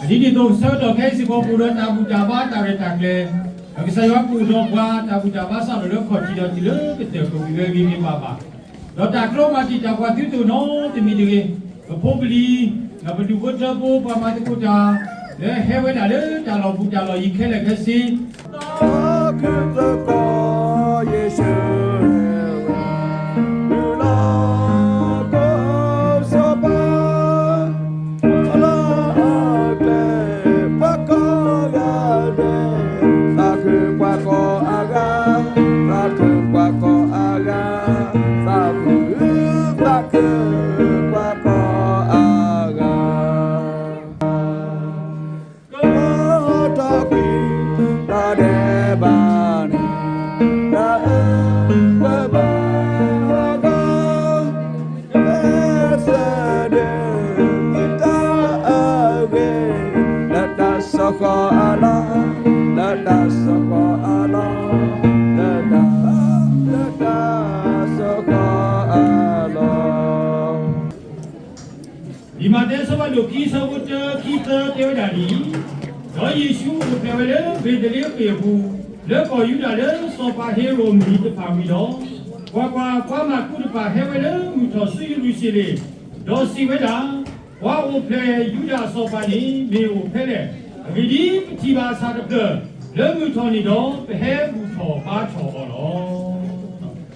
ဒ်န့ၣ်အသိး ဆၢကတီၢ်ခဲအံၤစ့ၢ်ကီး ပအိၣ်ဒီးတၢ်ဘူၣ်တၢ်ဘါတၢ်ရဲၣ်တၢ်ကျဲၤ, ဒီးကစၢ်ယွၤကအိၣ်ဒီးပှၤ တၢ်ဘူၣ်တၢ်ဘါစးထီၣ်လၢခီၣ်ထံးဒီးတုၤလၢကတၢၢ် ကဝံၤဝဲဂ့ၤဂ့ၤဘၣ်ဘၣ်, ဒီးတၢ်ကတိၤမၤတံာ်တာ်ပှၤသုတအိၣ်နီတမံၤတဂ့ၤ, ပဖိပလံၤ, ဒီးပဒူၣ်ဖိထၢဖိ ပှၤမၤသကိးတၢ် လၢဟဲဝဲဒၣ်လၢတၢ်လီၢ်ဘူးတၢ်လီၢ်ယံၤခဲလၢာ်ခဲဆ့ လၢခရံာ်သကိးယ့ၣ်ၡူး တုၤလီၤကိးစီၤပၤ လၢအကျဲ ပှၤကိးဂၤဒဲး, သးခုပှၤကိးအဂၤ, သးခုပှၤကိးအဂၤ, သးခုသးခုပှၤကိးအဂၤ ကတီၢ်ကွံာ် တၢ်ဒဲးဘးန့ၣ် တၢ်အၢၣ်ပၢၢ်ဘၣ်အဂီၢ်, ကဲသဒၢ ကတၢ်အဂ့ၤ လၢတၢ်စိဃီၤအလီၢ်, လၢတၢ်စိဃီၤအလီၢ်, လၢတၢ်, လၢတၢ်စိဃီၤအလီၢ် လံာ်မးသဲအဆၢဖးဒိၣ်ခံ အဆၢဖိတၢ ခံ သၢ တဲဝဲဒၣ်ဒ်အံၤ, ဒီးယ့ၣ်ၡူးအိၣ်ဖျဲၣ်ဝဲလၢဘ့းသလ့ဟ့ၣ်အပူၤ, လၢကီၢ်ယူဒၤလၢစီၤပၤဟ့ၤရိာ်မုၢ်နံၤတဖၣ်ဝံၤဒီး, ကွၢ်ကွၢ်, ပှၤမၢကူတဖၣ်ဟဲဝဲလၢမုၢ်ထီၣ်ဆူယရူၤၡလ့ၣ်, ဒီးစံးဝဲဒၣ်, ပှၤအိၣ်ဖျဲၣ်ယူဒၤအစီၤပၤန့ၣ်မ့ၢ်အိၣ်ဖဲလဲၣ်, အဂ့ၢ်ဒ်အံၤ, ပထံၣ်ဘၣ်အဆၣ်တဖျၢၣ်လၢမုၢ်ထီၣ်န့ၣ်ဒီး ပဟဲဘူၣ်ထီၣ်ဘါထီၣ်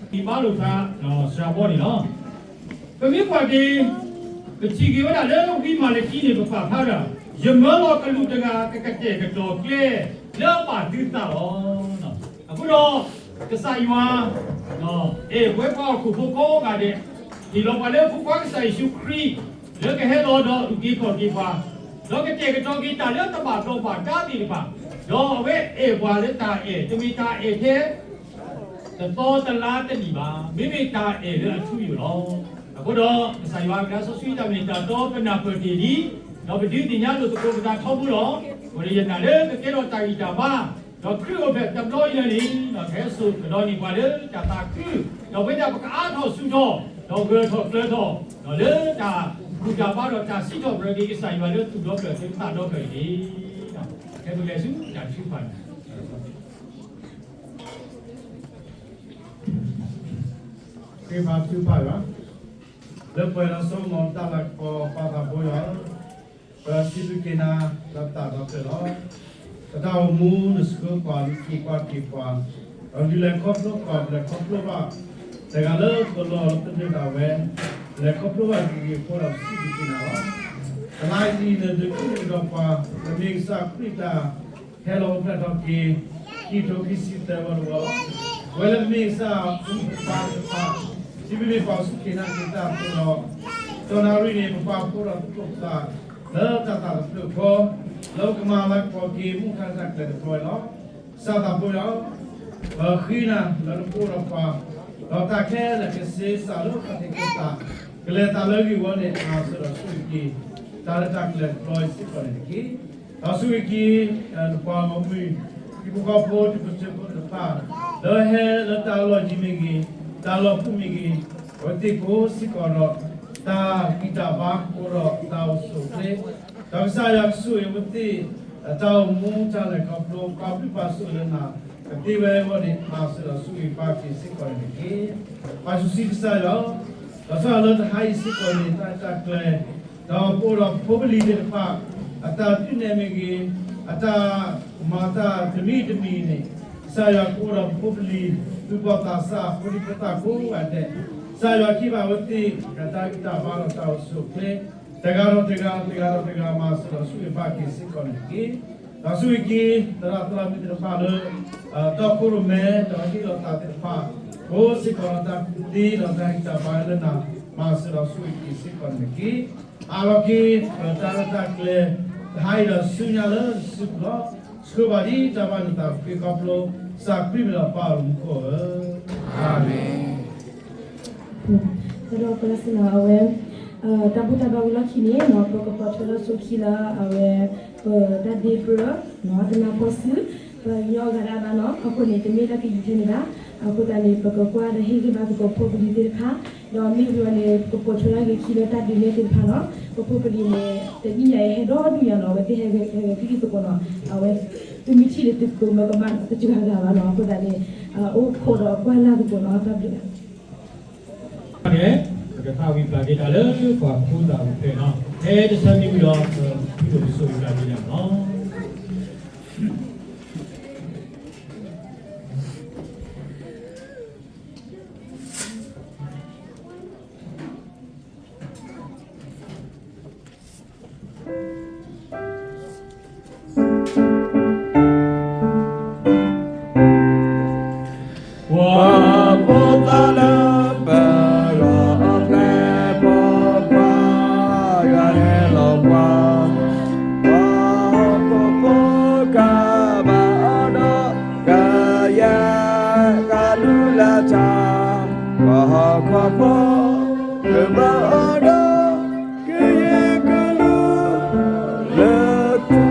အီၤလီၤ. ထံၣ်ဘါလိာ်သးစှၤဘီန့ၣ်လီၤ. ပမ့ၢ်ကွၢ်က့ၤ ပထံၣ်က့ၤဝဲဒၣ်လၢဝံမၤလကံန့ၣ် ပပာ်ဖျါဒၣ်, ယမၢလီၤကလူးတဂၤ ကကတဲာ်ကတီၤကျဲလၢအဘၣ်သုသးလီၤ. အဃိဒီး ကစၢ်ယွၤ အဲၣ်ပဝဲပှၤဟီၣ်ခိၣ်ဖိကိးဂၤဒဲး, ဟ့ၣ်လီၤပှၤလၢဖိခွါကစၢ်ယ့ၣ်ၡူးခရံာ် လၢကဟဲလီၤဒီးအုၣ်က့ၤခီၣ်က့ၤပှၤ, ဒီးကတဲာ်ကတီၤက့ၤတၢ်လၢတဘၣ်ဘျီးဘၣ်ဒါသ့ၣ်တဖၣ်, ဒီးအဝဲအဲၣ်ပှၤလၢတၢ်အဲၣ် တမ့ၢ်တၢ်အဲၣ်ထဲ တသီတလါတနံၣ်ဘၣ်, မ့မ့ၢ်တၢ်အဲၣ်လၢအထူအယိာ်လီၤ. အဃိဒီး ကစၢ်ယွၤအကဒါစီဆှံတၢ်မ့ၢ်တၢ်တီ ပနၢ်ပၢၢ်တ့ၢ်လံ, ဒီးပဒုးသ့ၣ်ညါလိာ်သကိးပသးထီဘိလီၤ. အဃိဒီးယနာ်လၢကကဲထီၣ်တၢ်ဂံၢ်တၢ်ဘါ, ဒီးခရံာ်အိၣ်ဖျဲၣ်တဘျီအံၤန့ၣ် ကဟဲစိာ်ကဒီးန့ၢ်ပှၤလၢတၢ်သးခု, ဒီးပဝဲဒၣ်ပကအါထီၣ်ဆူၣ်ထီၣ်, ဒီးဂၢၢ်ထီၣ်ကျၢၤထီၣ်, ဒီးလၢတၢ်ဘူၣ်တၢ်ဘါဒီးတၢ်စံးထီၣ်ပတြၢၤက့ၤကစၢ်ယွၤလၢသူၣ်ဒီဖျၢၣ် သးဒီဖျၢၣ်န့ၣ်တက့ၢ်. ဟဲပကလဲၤဆူတၢ်ထုကဖၣ်န့ၣ် ခရံာ်ဘါထုကဖၣ်ယွၤ, လၢပှဲၤဒီးစိကမီၤတၢ်လၤကပီၤ ပၢ်သးဘိယွၤ, ပစံးဘျုးက့ၤနၤလၢပသးဒီဖျၢၣ်လီၤ. ပတၢ်အိၣ်မူနဆှၢကွၢ်လၢက့ၤကွၢ်က့ၤပှၤ, ဒီးဒုးလဲၤခီဖျိကွၢ် ပလဲၤခီဖျိဘၣ်, တဂၤလၢပလီၢ်လၢပနုာ်ဒၣ်ဝဲ, ပလဲၤခီဖျိဘၣ်တဂ့ၤအဃိဒီး ပစံးဘျုးက့ၤနၤလီၤ. တနံၤအံၤ နဒုးသ့ၣ်နီၣ်ကဒီးပှၤ, ပမ့ၢ်ကစၢ်ခရံာ်တၢ် ဟဲလီၤအိၣ်ဖျဲၣ်ထီၣ်က့ၤ ခံကထိခံဆံသၢဝီတဝီလီၤ. ပဝဲလၢပမ့ၢ်ကစၢ်အဖိခွါတဖၣ်, စံးဘျုးပှၤစူၢ်က့ၤနာ်က့ၤတၢ်အဃိဒီး, တနံၤအံၤန့ၣ် ပပာ်ဖှိၣ်ဒီးသကိးပသး လၢတၢ်သးတဖျၢၣ်ဃီ, လၢပကမၤလၤကပီၤက့ၤ မူထါတၢ်ကျဲၤတဘျီလီၤ. ကစၢ်သးဘိယွၤ, ပဃ့နၤလၢနကအိၣ်ဒီးပှၤ, ဒီးတၢ်ခဲလၢာ်ကစ့စးလၢပှၤသ့ၣ်ကစၢ်, ကလဲၤသးလၢဂ့ၢ်ဝီန့ၣ် မၤစၢၤဒီးဆိၣ်ဂ့ၤက့ၤ တၢ်လၢတၢ်ကျဲၤတဘျီအံၤစ့ၢ်ကီးန့ၣ်တက့ၢ်. ဒီးဆိၣ်ဂ့ၤက့ၤ နပှၤဂီၢ်မုၢ်, ဟံၣ်ဖိဃီဖိ ဒူၣ်ဖိထၢဖိသ့ၣ်တဖၣ်, လၢဟဲလၢတၢ်လီၢ်ယံၤမ့ၢ်ဂ့ၤ, တၢ်လီၢ်ဖှိၣ်မ့ၢ်ဂ့ၤ, အဝဲသ့ၣ်ကိးစ့ၢ်ကီးဒီး တၢ်ဂံၢ်တၢ်ဘါအိၣ်ဒီးတၢ်အိၣ်ဆူၣ်အိၣ်ချ့, ဒီးကစၢ်ယွၤကဆိၣ်ဂ့ၤအဝဲသ့ၣ် တၢ်အိၣ်မူတၢ်လဲၤခီဖျိ ပာ်ဘျုးပာ်ဆိၣ်လၢနၤ ကသ့ဝဲအဂီၢ်န့ၣ် မၤစၢၤဒီးဆိၣ်ဂ့ၤဘၣ်က့ၤစ့ၢ်ကီးန့ၣ်တက့ၢ်. ပၢ်စီဆှံကစၢ်ယွၤ, ဒီးစးလၢတဟါအံၤစ့ၢ်ကီးန့ၣ် တၢ်တၢ်ကျဲၤ, ဒီးပအိၣ်ဒီးဖိပလံၤသ့ၣ်တဖၣ် အတၢ်ဒုးနဲၣ်မ့ၢ်ဂ့ၤ, အတၢ်မၤတၢ်တမံၤတမံၤန့ၣ်, ကစၢ်ယွၤကအိၣ်ဒီးပဖိပလံၤ သူၣ်ဘီၣ်သးစၢ် ဖိဒံဖိသၣ်ကိးဂၤဒဲး, ကစၢ်ယွၤဟ့ၣ်ဘၣ်အဝဲသ့ၣ် တၢ်ဂံၢ်တၢ်ဘါဒီးတၢ်အိၣ်ဆူၣ်အိၣ်ချ့, တဂၤဒီးတဂၤ တဂၤဒီးတဂၤ မၤစၢၤဒီးဆိၣ်ဂ့ၤဘၣ်က့ၤစ့ၢ်ကီးန့ၣ်တက့ၢ်. ဒီးဆိၣ်ဂ့ၤက့ၤ သရၣ်သရၣ်မုၣ်သ့ၣ်တဖၣ်လၢ တီခိၣ်ရိၣ်မဲ ဒီးဟ့ၣ်လီၤသးသ့ၣ်တဖၣ် ကိးစ့ၢ်ကီးဒီးတၢ်သ့ဒီးတၢ်ဂံၢ်တၢ်ဘါလၢနၤ မၤစၢၤဒီးဆိၣ်ဂ့ၤက့ၤစ့ၢ်ကီးန့ၣ်တက့ၢ်. အးလီၤက့ၤ ပတၢ်ရဲၣ်တၢ်ကျဲၤ တဟါအံၤဒီးဆူညါလၢနစုပူၤလီၤ. ဆှၢဘၣ်ဒ်တၢ်ဘၣ်နသးဖှံခီဖျိ ကစၢ်ခရံာ်မံၤဒီးပၢ်အမူခိၣ်ဧၢ, အၤမ့ၣ်. ဒီးပစံးနီၤအဝဲ တၢ်ဘူၣ်တၢ်ဘါဝံၤလီၢ်ခံန့ၣ် ပကပိာ်ထွဲလၢအဆိခံလၢအဝဲ ပတၢ်ဒ့ပြၢ တနၢ်ပၢၢ်စု ပညီဂၤဒၣ်ဘၣ်နီၤ အဃိန့ၣ် တမ့ၢ်လၢကယံာ်ထဲန့ၣ်ဘၣ်. အဃိသတးန့ၣ် ပကကွၢ်ဒီးဟ့ၣ်ဂံၢ်ဘါသကိးဖိပလံၤသ့ၣ်တဖၣ်, ဒီးမ့ၢ်ဝံၤန့ၣ် ပကပိာ်ထွဲထီၣ်က့ၤခံလၢတၢ်ဒုးနဲၣ်သ့ၣ်တဖၣ်လီၤ. ပဖိပလံၤန့ၣ် တနံၣ်ညါအံၤဟဲဒီဒူၣ်ညါလီၤ, အဝဲသ့ၣ်ဟဲဂဲၤဟဲဂဲၤကံၣ်ကံၣ်သကိးလီၤ. အဝဲ သုမ့ၢ်ထံၣ်န့ၣ် သုကမၢကမၣ်တစှၤဂၤဘၣ်လီၤ. အဃိသတးန့ၣ် အိၣ်ခိးဒီးကွၢ်လၢ်သကိးလီၤ. တၢ်ဘျုး န့ၣ် ပကထါဝံပျၢ်က့ၤတၢ်လၢပှၤဖိသၣ်အိၣ်ဖျဲၣ်နီၤ, ဖဲတဆၢမံၤဝံၤဒီး ပဖုဒိၣ်ကဆိၣ်ဂ့ၤပျၢ်က့ၤတၢ်နီၤ. ပှၤဖိသၣ်လၢပလီၢ်ပှၤဂၤဟဲလီၤပှၤ, ပှၤဟီၣ်ခိၣ်ဖိကဘၣ်အီၤဒီး ကယဲၢ်ကလူလၢထါ, ပှၤဟီၣ်ခိၣ်ဖိကဘၣ်အီၤဒီး ကယဲၢ်ကလူလၢထါ.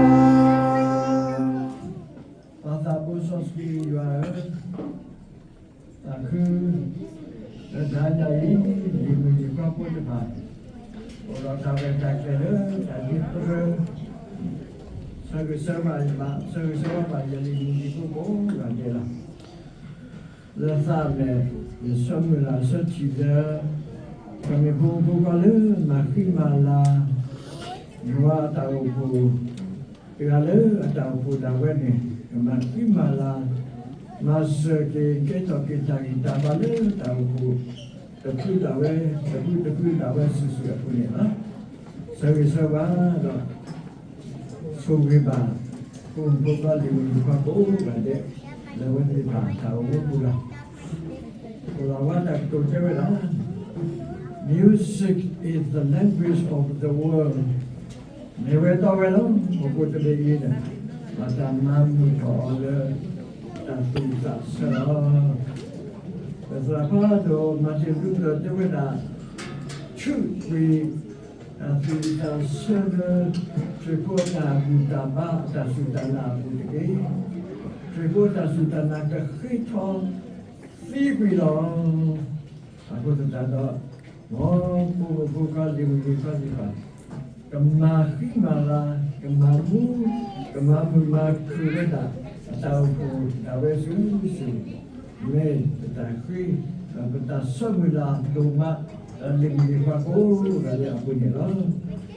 ပၢ်သးဘိစီဆှံယွၤဧၢ, သးခု လၢတဟါညါအံၤ ယမုၢ်ယခွါဖိတဖၣ် အိၣ်ဒီးတၢ်ရဲၣ်တၢ်ကျဲၤလၢတၢ်ဒ့တရၢ, ဆၢဂ့ၤဆၢဝါဘၣ်, ဆၢဂ့ၤဆၢဝါဘၣ်ယလံၤမုၢ်ယဖိကိးဂၤဒဲးလီၤ. လၢသးမဲာ် ယဆၢမုၢ်လၢ်ဆၢထံၣ်လၢ ပှၤမ့ၢ်ဖိမုၣ်ဖိခွါလၢမၤဃံမၤလၤ ယွၤအတၢ်အိၣ်ဖှိၣ် တဂၤလၢအတၢ်အိၣ်ဖှိၣ်ဒၣ်ဝဲန့ၣ် ကမၤဃံမၤလၤ မၤစၢၤက့ၤ ကဲထီၣ်က့ၤတၢ်ဂံၢ်တၢ်ဘါလၢတၢ်အိၣ်ဖှိၣ် တဖုဒၣ်ဝဲ တဖုတဖုဒၣ်ဝဲစုာ်စုာ်အပူၤန့ၣ်လီၤ. ဆၢဂ့ၤဆၢဝါဒီး ဆိၣ်ဂ့ၤဘၣ် ဖိမုၣ်ဖိခွါလံၤမုၣ်လံၤခွါကိးဂၤဒဲး လၢအဝဲသ့ၣ်တဖၣ်တၢ်အိၣ်မူပူၤလီၤ. ပဝဲတၢ်ကတိၤတဲဝဲဒၣ် Music is the language of the world. မ့ၢ်ဝဲတီဝဲလီၤ. ဟီၣ်ခိၣ်တဘ့ၣ်အံၤန့ၣ် ဘၣ်တၢ်မၤမုာ်ထီၣ်အီၤလၢ တၢ်သူၣ်စၢ်ဆၢလီၤ. ပသရၣ်ဖးဒိၣ် Martin Luther တဲဝဲဒၣ် truth ဝံၤ တၢ်သူၣ်စၢ်ဆၢလၢ ခရံာ်ဖိတၢ်ဘူၣ်တၢ်ဘါ တၢ်စူၢ်တၢ်နာ်အပူၤတက့ၢ်. ခရံာ်ဖိတၢ်စူၢ်တၢ်နာ်ကဃ့ထီသံကွံာ်လီၤ. အဃိသတးဒီး မ်ဖိမုၣ်ဖိခွါလံၤမုၣ်လံၤခွါသ့ၣ်တဖၣ် ကမၤဃံမၤလၤ ကမၤမူ ကမၤမုာ်မၤခုၣ်ဝဲဒၣ် အတၢ်အိၣ်ဖှိၣ်ဒၣ်ဝဲစုာ်စုာ် မ့ၢ်ပတၢ်ဃ့ ဒီးပတၢ်ဆၢမုၢ်လၢ်ဒိၣ်မး ဒီးလံၤမုၣ်လံၤခွါကိးဂၤဒဲးအပူၤန့ၣ်လီၤ.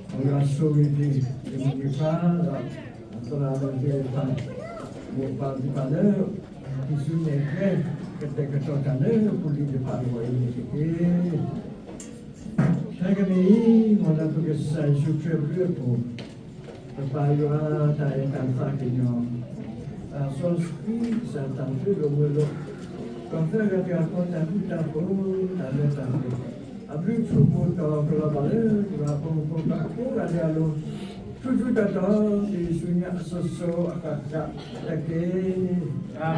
မ်ယွၤဆိၣ်ဂ့ၤက့ၤ လံၤမုၣ်လံၤခွါဒီး သရၣ်ဒိၣ်သ့ၣ်တဖၣ် မိၢ်ပၢ်သ့ၣ်တဖၣ်လၢ ဟံးစုနဲၣ်ကျဲ ကတဲာ်ကတီၤတၢ်လၢပူၤလံၤတဖၣ်အဂီၢ်အံၤန့ၣ်တက့ၢ်. ခဲကနံၣ်အံၤ မ်လၢပကစၢ်ယ့ၣ်ၡူးခရံာ်အဘျုးအဖှိၣ်, ပပၢ်ယွၤတၢ်အဲၣ်တၢ်သးကညီၤ, တၢ်စီဆှံကစၢ်တၢ်သုးဒိၣ်မုၢ်ဒိၣ်, ဒီးသၢဂၤတဂၤဃီတၢ်ဃူတၢ်ဖိး တၢ်လဲၤတၢ်ပှ့ၤ, အဘျုးအဖှိၣ်ကလီၤဘၣ်လၢ ယွၤအဖိမုၣ်ဖိခွါကိးဂၤဒဲးအလိၤ, ထူးထူးတီၤတီၤ တယုၢ်ဆူညါအစိၤစိၤအဃၣ်ဃၣ်တက့ၢ်.